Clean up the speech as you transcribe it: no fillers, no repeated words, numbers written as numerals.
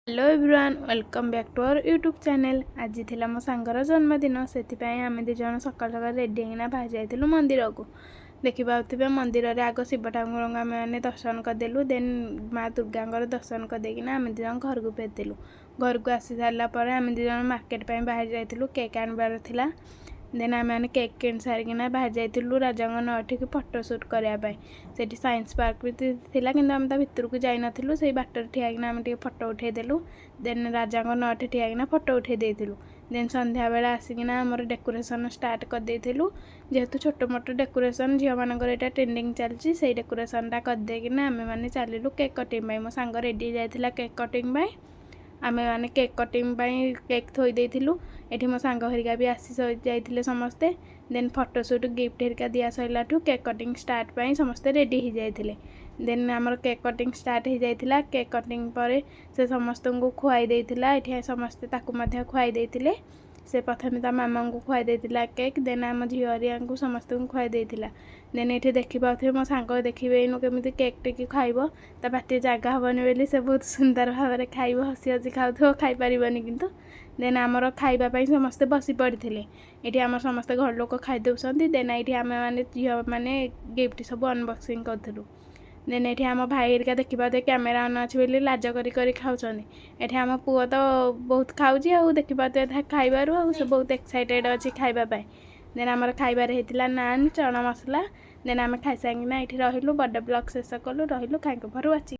Hello everyone, welcome back to our YouTube channel. ଆଜି ଥିଲା ମୋ ସାଙ୍ଗର ଜନ୍ମଦିନ। ସେଥିପାଇଁ ଆମେ ଦୁଇ ଜଣ ସକାଳୁ ସକାଳୁ ରେଡ଼ି ହେଇକିନା ବାହାରି ଯାଇଥିଲୁ ମନ୍ଦିରକୁ। ଦେଖିପାରୁଥିବେ, ମନ୍ଦିରରେ ଆଗ ଶିବ ଠାକୁରଙ୍କୁ ଆମେମାନେ ଦର୍ଶନ କରିଦେଲୁ। ଦେନ୍ ମା ଦୁର୍ଗାଙ୍କର ଦର୍ଶନ କରିଦେଇକିନା ଆମେ ଦୁଇ ଜଣ ଘରକୁ ଫେରିଥିଲୁ। ଘରକୁ ଆସି ସାରିଲା ପରେ ଆମେ ଦୁଇ ଜଣ ମାର୍କେଟ ପାଇଁ ବାହାରି ଯାଇଥିଲୁ। କେକ୍ ଆଣିବାର ଥିଲା। ଦେନ୍ ଆମେମାନେ କେକ୍ କିଣି ସାରିକିନା ବାହାରି ଯାଇଥିଲୁ ରାଜାଙ୍କ ନଅଠିକି ଫଟୋ ସୁଟ୍ କରିବା ପାଇଁ। ସେଠି ସାଇନ୍ସ ପାର୍କ ବି ଥିଲା, କିନ୍ତୁ ଆମେ ତା ଭିତରକୁ ଯାଇନଥିଲୁ। ସେଇ ବାଟରେ ଠିଆ ହେଇକିନା ଆମେ ଟିକେ ଫଟୋ ଉଠେଇଦେଲୁ। ଦେନ୍ ରାଜାଙ୍କ ନଅଠି ଠିଆ ହେଇକିନା ଫଟୋ ଉଠେଇ ଦେଇଥିଲୁ। ଦେନ୍ ସନ୍ଧ୍ୟାବେଳେ ଆସିକିନା ଆମର ଡେକୋରେସନ୍ ଷ୍ଟାର୍ଟ କରିଦେଇଥିଲୁ। ଯେହେତୁ ଛୋଟ ମୋଟ ଡେକୋରେସନ୍, ଝିଅମାନଙ୍କର ଏଇଟା ଟ୍ରେଣ୍ଡିଂ ଚାଲିଛି, ସେଇ ଡେକୋରେସନ୍ଟା କରିଦେଇକିନା ଆମେମାନେ ଚାଲିଲୁ କେକ୍ କଟିଂ ପାଇଁ। ମୋ ସାଙ୍ଗ ରେଡ଼ି ହେଇଯାଇଥିଲା କେକ୍ କଟିଂ ପାଇଁ। ଆମେମାନେ କେକ୍ କଟିଂ ପାଇଁ କେକ୍ ଥୋଇ ଦେଇଥିଲୁ। ଏଠି ମୋ ସାଙ୍ଗ ହେରିକା ବି ଆସି ଯାଇଥିଲେ ସମସ୍ତେ। ଦେନ୍ ଫଟୋ ସୁଟ୍, ଗିଫ୍ଟ ହେରିକା ଦିଆ ସରିଲାଠୁ କେକ୍ କଟିଂ ଷ୍ଟାର୍ଟ ପାଇଁ ସମସ୍ତେ ରେଡ଼ି ହେଇଯାଇଥିଲେ। ଦେନ୍ ଆମର କେକ୍ କଟିଂ ଷ୍ଟାର୍ଟ ହେଇଯାଇଥିଲା। କେକ୍ କଟିଂ ପରେ ସେ ସମସ୍ତଙ୍କୁ ଖୁଆଇ ଦେଇଥିଲା। ଏଠି ସମସ୍ତେ ତାକୁ ମଧ୍ୟ ଖୁଆଇ ଦେଇଥିଲେ। ସେ ପ୍ରଥମେ ତା ମାମାଙ୍କୁ ଖୁଆଇ ଦେଇଥିଲା କେକ୍, ଦେନ୍ ଆମ ଝିଅ ହେରିକାଙ୍କୁ ସମସ୍ତଙ୍କୁ ଖୁଆଇ ଦେଇଥିଲା। ଦେନ୍ ଏଠି ଦେଖିପାରୁଥିବେ, ମୋ ସାଙ୍ଗ ଦେଖିବେ ଏଇନୁ କେମିତି କେକ୍ ଟିକି ଖାଇବ। ତା ପାଟିରେ ଜାଗା ହେବନି ବୋଲି ସେ ବହୁତ ସୁନ୍ଦର ଭାବରେ ଖାଇବ, ହସି ହସି ଖାଉଥିବ, ଖାଇପାରିବନି କିନ୍ତୁ। ଦେନ୍ ଆମର ଖାଇବା ପାଇଁ ସମସ୍ତେ ବସି ପଡ଼ିଥିଲେ। ଏଠି ଆମର ସମସ୍ତେ ଘର ଲୋକ ଖାଇ ଦେଉଛନ୍ତି। ଦେନ୍ ଏଇଠି ଆମେମାନେ ଝିଅମାନେ ଗିଫ୍ଟ ସବୁ ଅନବକ୍ସିଂ କରୁଥିଲୁ। ଦେନ୍ ଏଠି ଆମ ଭାଇ ହେରିକା ଦେଖିପାରୁଥିବେ, କ୍ୟାମେରା ଅନ୍ ଅଛି ବୋଲି ଲାଜ କରି କରି ଖାଉଛନ୍ତି। ଏଠି ଆମ ପୁଅ ତ ବହୁତ ଖାଉଛି ଆଉ ଦେଖିପାରୁଥିବେ ତା ଖାଇବାରୁ ଆଉ ସେ ବହୁତ ଏକ୍ସାଇଟେଡ଼ ଅଛି ଖାଇବା ପାଇଁ। ଦେନ୍ ଆମର ଖାଇବାରେ ହେଇଥିଲା ନାନ୍, ଚଣା ମସଲା। ଦେନ୍ ଆମେ ଖାଇସାରିକିନା ଏଇଠି ରହିଲୁ। ବର୍ଥଡେ ବ୍ଲଗ୍ ଶେଷ କଲୁ, ରହିଲୁ। Thank you for watching.